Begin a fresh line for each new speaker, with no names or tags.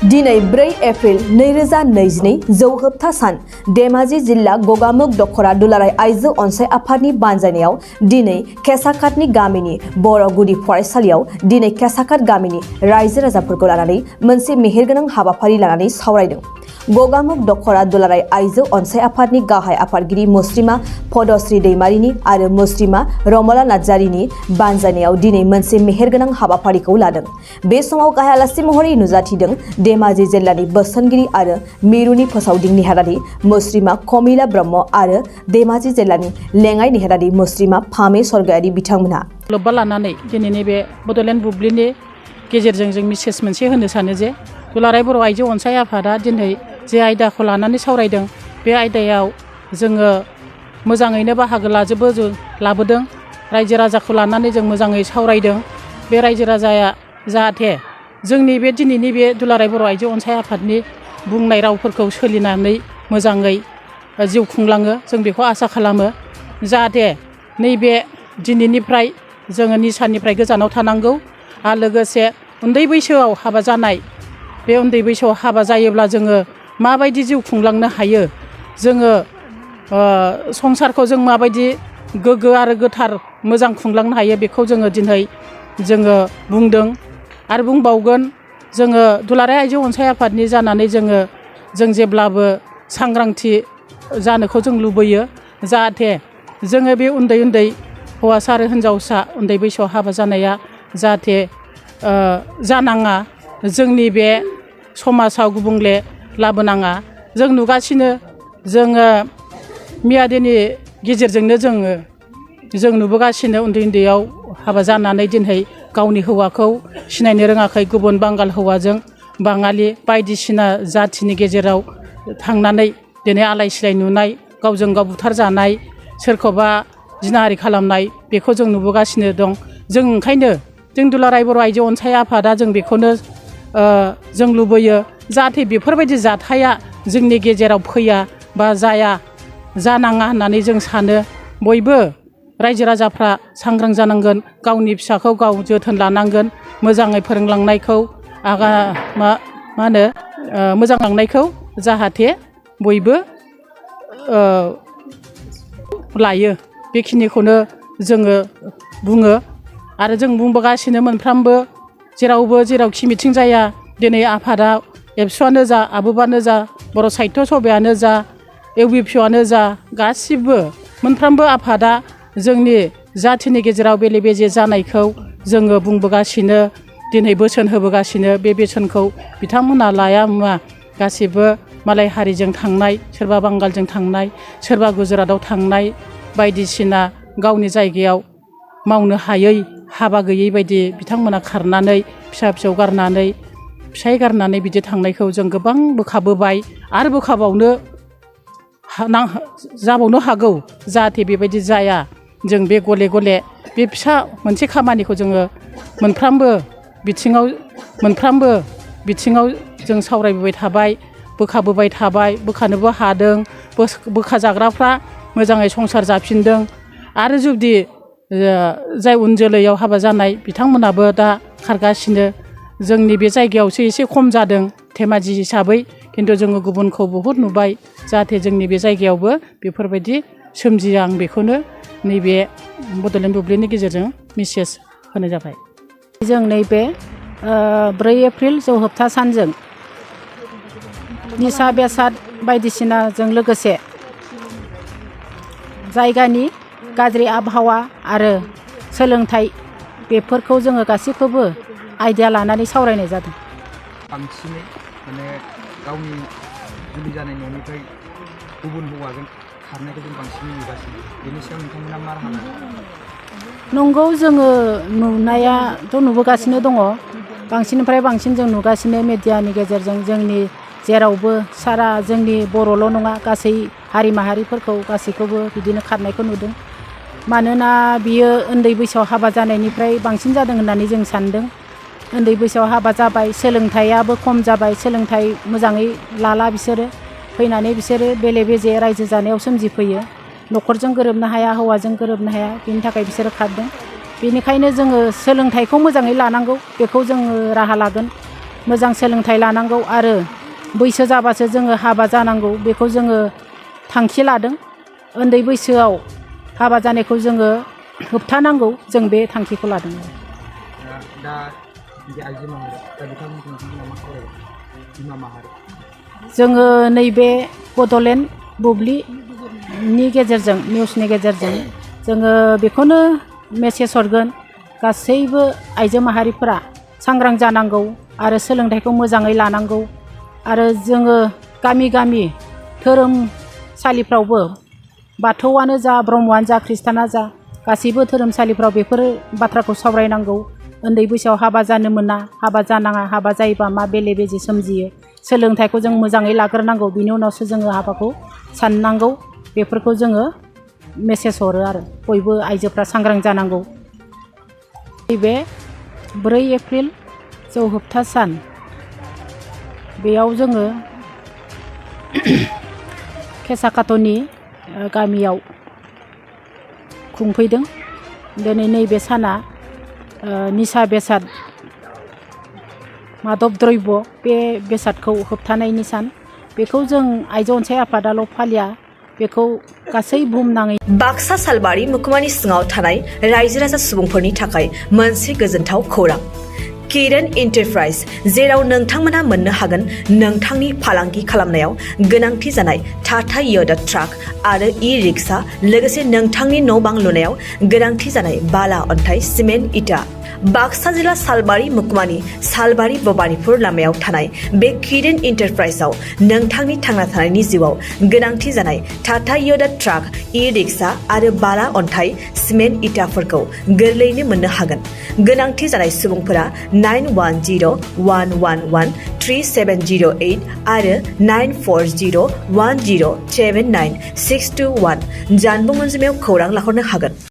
दिनै 4 एप्रिल 2022 जौहोबथा सान धेमाजि जिल्ला गगामुख दखरा दुलाराय आइजो अनसाय आफादनि बानजायनायाव दिनै केसाकाटनि गामिनि बर' गुदि फरायसालियाव दिनै केसाकाट गामिनि रायजो राजाफोरखौ लानानै मोनसे मेहेरगोनां हाबाफारि लानानै सावरायदों। गगामुख दखरा दुलाराय आइजो अनसाय आफादनि गाहाय आफादगिरि मुस्रिमा पदश्री दैमारिनि आरो मुस्रिमा रमला नार्जारिनि बानजायनायाव दिनै मोनसे मेहेरगोनां हाबाफारिखौ लादों। बे समाव गाहाय आलासि महरै नुजाथिदों धेमाजि जिल्लानि बोसोनगिरि आरो मिरुनि फोसावदिं नेहारारि मुस्रिमा कमिला ब्रह्म आरो धेमाजि जिल्लानि लेङाइ नेहारारि मुस्रिमा फामे सरगायारि बिथांमोनहा।
लोब्बा लानानै दिनैनि बे बड'लेण्ड बुब्लिनि गेजेरजों जों मेसेज मोनसे होनो सानो जे दुलाराय बर' आइजो अनसाय आफादा दिनै जे आयदाखौ लानानै सावरायदों बे आयदायाव जोङो मोजाङैनो बाहागो लाबोदों। रायजो राजाखौ लानानै जों मोजाङै सावरायदों। बे रायजो राजाया जाहाथे जोंनि बे दिनैनि बे दुलाराय बर' आइजो अनसाय आफादनि बुंनाय रावफोरखौ सोलिनानै मोजाङै जिउ खुंलाङो जों बेखौ आसा खालामो। जाहाथे नैबे दिनैनिफ्राय जोङो निसानिफ्राय गोजानाव थानांगौ आरो लोगोसे उन्दै बैसोआव हाबा जानाय बे उन्दै बैसोआव हाबा जायोब्ला जोङो माबायदि जिउ खुंलांनो हायो, जोङो संसारखौ जों माबायदि गोग्गो आरो गोथार मोजां खुंलांनो हायो बेखौ जोङो दिनै बुंदों आरो बुंबावगोन। जोङो दुलाराय आइजो अनसाय आफादनि जानानै जों जेब्लाबो सांग्रांथि जानोखौ जों लुबैयो। जाहाथे जोङो बे उन्दै हौवासा आरो हिन्जावसा उन्दै बैसोआव हाबा जानाया जाहाथे जानाङा, जोंनि बे समाजाव गुबुंले लाबोनाङा। जों नुगासिनो जोङो मियादिनि गेजेरजोंनो जों नुबोगासिनो उन्दैयाव हाबा जानानै दिनै गावनि हौवाखौ सिनायनो रोङाखै गुबुन बांगाल हौवाजों बाङालि बायदिसिना जाथिनि गेजेराव थांनानै दिनै आलाय सिलाय नुनाय, गावजों गाव बुथारजानाय, सोरखौबा जिनाहारि खालामनाय बेखौ जों नुबोगासिनो दं। जों ओंखायनो जों दुलाराय बर' आइजो अनसाय आफादा जों बेखौनो जों लुबैयो जाहाथे बेफोरबायदि जाथाया जोंनि गेजेराव फैया बा जानाङा होननानै जों सानो। बयबो रायजो राजाफ्रा सांग्रां जानांगोन, गावनि फिसाखौ गाव जोथोन लानांगोन, मोजाङै फोरोंलांनायखौ मोजां लांनायखौ जाहाथे बयबो लायो। बेखिनिखौनो जोङो बुङो आरो जों बुंबोगासिनो मोनफ्रामबो जेरावखि मिथिं जाया दिनै आफादा एबसुआनो जा, आबोबानो जा, बर' साहित्य सभायानो जा, इउबिपिअआनो जा, गासिबो मोनफ्रोमबो आफादा जोंनि जाथिनि गेजेराव बेले बेजे जानायखौ जोङो बुंबोगासिनो, दिनै बोसोन होबोगासिनो। बे बोसोनखौ बिथांमोना लाया मुवा गासिबो मालाय हारिजों थांनाय, सोरबा बांगालजों थांनाय, सोरबा गुजरातआव थांनाय, बायदिसिना गावनि जायगायाव मावनो हायै, हाबा गैयै बायदि बिथांमोना खारनानै फिसा गारनानै, फिसाय गारनानै बिदि थांनायखौ जों गोबां बोखाबोबाय आरो बोखाबावनो जाबावनो हागौ। जाहाथे बेबायदि जाया, जों बे गले गले बे फिसा मोनसे खामानिखौ जोङो मोनफ्रोमबो बिथिङाव जों सावरायबोबाय थाबाय, बोखाबोबाय थाबाय, बोखानोबो हादों। बोखाजाग्राफ्रा मोजाङै संसार जाफिनदों आरो जुदि जाय उन जोलैयाव हाबा जानाय बिथांमोनाबो दा खारगासिनो। जोंनि बे जायगायावसो एसे खम जादों धेमाजि हिसाबै, खिन्थु जोङो गुबुनखौ बहुद नुबाय। जाहाथे जोंनि बे जायगायावबो बेफोरबायदि सोमजिया, आं बेखौनो नैबे बड'लेण्ड बुब्लिनि गेजेरजों मेसेज होनाय जाबाय।
जों नैबे 4 एप्रिल जौहोबथा सानजों निसा बेसाद बायदिसिनाजों लोगोसे जायगानि गाज्रि आबहावा आरो सोलोंथाइ बेफोरखौ जोङो गासैखौबो आयदा लानानै सावरायनाय जादों।
बांसिनै गावनि जुलि जानाय न'निफ्राय गुबुन हौवाजों खारनायखौ जों बांसिनै नुगासिनो। बेनि सायाव नोंथांमोना मा राहा लादों?
नंगौ, जोङो नुनायाथ' नुबोगासिनो दङ। बांसिननिफ्राय बांसिन जों नुगासिनो मेडियानि गेजेरजों जोंनि जेरावबो सारा जोंनि बर'ल' नङा गासै हारि माहारिफोरखौ गासैखौबो बिदिनो खारनायखौ नुदों। मानोना बियो उन्दै बैसोआव हाबा जानायनिफ्राय बांसिन जादों होननानै जों सान्दों। उन्दै बैसोआव हाबा जाबाय, सोलोंथाइयाबो खम जाबाय, सोलोंथाइ मोजाङै लाला बिसोरो, फैनानै बिसोरो बेले बेजे रायजो जानायाव सोमजिफैयो। न'खरजों गोरोबनो हाया, हौवाजों गोरोबनो हाया, बिनि थाखाय बिसोरो खारदों। बेनिखायनो जोङो सोलोंथाइखौ मोजाङै लानांगौ, बेखौ जोङो राहा लागोन। मोजां सोलोंथाइ लानांगौ आरो बैसो जाबासो जोङो हाबा जानांगौ बेखौ जोङो थांखि लादों। उन्दै बैसोआव हाबा जानायखौ जोङो होबथानांगौ जों बे थांखिखौ लादों।
दा बे आइजो माहारि दा बिथांमोनखौ नोंथांमोना मा खावलायगोन बिमा माहारि?
जोङो नैबे बड'लेण्ड बुब्लिनि गेजेरजों निउसनि गेजेरजों जोङो बेखौनो मेसेज हरगोन गासैबो आइजो माहारिफोरा सांग्रां जानांगौ आरो सोलोंथाइखौ मोजाङै लानांगौ आरो जोङो गामि गामि धोरोमसालिफ्रावबो बाथौआनो जा ब्रह्मआनो जा ख्रिस्टानानो जा गासैबो धोरोमसालिफ्राव बेफोर बाथ्राखौ सावरायनांगौ। उन्दै बैसोआव हाबा जानो मोना, हाबा जानाङा, हाबा जायोबा मा बेले बेजे सोमजियो, सोलोंथाइखौ जों मोजाङै लाग्रोनांगौ, बिनि उनावसो जोङो हाबाखौ साननांगौ। बेफोरखौ जोङो मेसेज हरो आरो बयबो आइजोफ्रा सांग्रां जानांगौ। नैबे 4 एप्रिल जौ होबथा सान बेयाव जोङो केसाकाट'नि गामियाव खुंफैदों। दिनै नैबे साना निसा बेसाद मादक द्रब्य बे बेसादखौ होबथानायनि सान। बेखौ जों आइजो अनसाय आफादाल' फालिया, बेखौ गासै बुहुमनाङै
बाक्सा सालबारि मुखुमानि सिङाव थानाय रायजो राजा सुबुंफोरनि थाखाय मोनसे गोजोनथाव खौरां। किरण एन्टारप्राइज, जेराव नोंथांमोना मोननो हागोन नोंथांनि फालांगि खालामनायाव गोनांथि जानाय टाटा य'दा ट्राक आरो ई-रिक्सा, लोगोसे नोंथांनि न' बां लुनायाव गोनांथि जानाय बाला, अन्थाइ, सिमेन्ट, इटा। बाक्सा जिल्ला सालबारि मुखुमानि सालबारि भबानिपुर लामायाव थानाय बे किरण एन्टारप्राइजआव नोंथांनि थांना थानायनि जिउआव गोनांथि जानाय टाटा य'दा ट्राक, ई-रिक्सा आरो बाला, अन्थाइ, सिमेन्ट, इटाफोरखौ गोरलैयैनो मोननो हागोन। गोनांथि जानाय सुबुंफोरा 9101113708 आरो 9401079621 जानबुं अनजिमायाव खौरां लाहरनो हागोन।